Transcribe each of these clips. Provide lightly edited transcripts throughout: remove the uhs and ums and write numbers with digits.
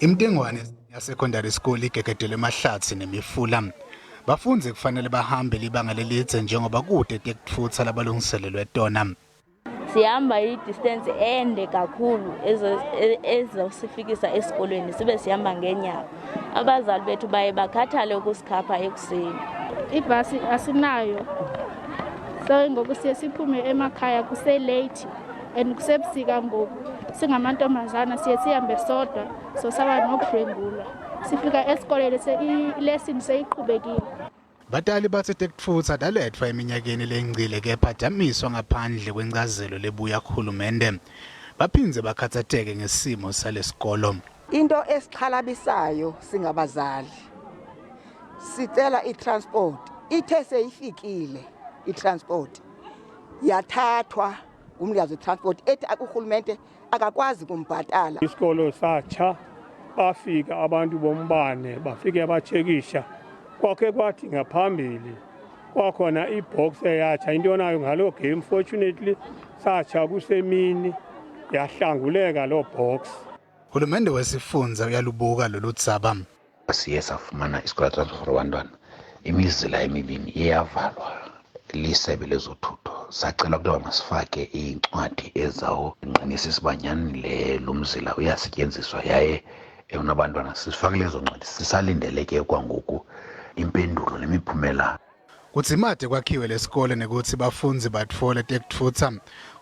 Imtengwane ya-secondary school igegedele emahlatsi nemifula. Bafundzi kufanele bahambe libanga lelidze njengoba kute tekutfutsa labalungiselelwe tona. Sihamba i-distance ende kakhulu ezosifikisa esikolweni sibe sihamba ngeenyawo. Abazali bethu baye bakhathale ukusikhapha ekuseni. Ibhasi asinayo, so ngoku siye siphume emakhaya kuse-late and kusebusika ngoku. Singamantombazana siye sihambe sodwa, so saba nokudlwengulwa. Sifika esikoleni ilesini seyiqhubekile. Batali batsi tekutfutsa taletfwa eminyakeni lengcile kepha tamiswa ngaphandle kwencazelo lebuya kuhulumende. Baphindze bakhatsateke ngesimo salesikolo. Into esixhalabisayo singabazali, sicela i-transport. Ithe seyifikile i-transport, yathathwa ngumnikazi we-transport ethi urhulumente akakwazi kumbhatala. Isikolo satsha, bafika abantu bombane, bafike batshekisha. Kwakhe kwathi ngaphambili kwakhona ibox eyatsha into nayo ngaloo game, fortunately satsha kusemini, yahlanguleka loo box. Hulumende wesifundza uyalubuka lolu dzaba. Siye safumana isikolo transport for abantwana, imizila emibini iyavalwa lisebe lezothutho. Sacela ukuba masifake iincwadi ezawungqinisisa uba nyhani le lo mzila uyasetyenziswa yaye unabantwana. Sifakile ezo ncwadi, sisalindele ke kwangoku impendulo nemiphumela. Kudzimate kwakhiwe lesikole nekutsi bafundzi batfole tekutfutsa,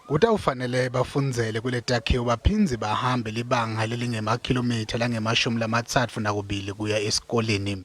kutawufanele bafundzele kuletakhiwo baphindze bahambe libanga lelingemakhilomitha langemashumi lamatsatfu nakubili kuya esikoleni.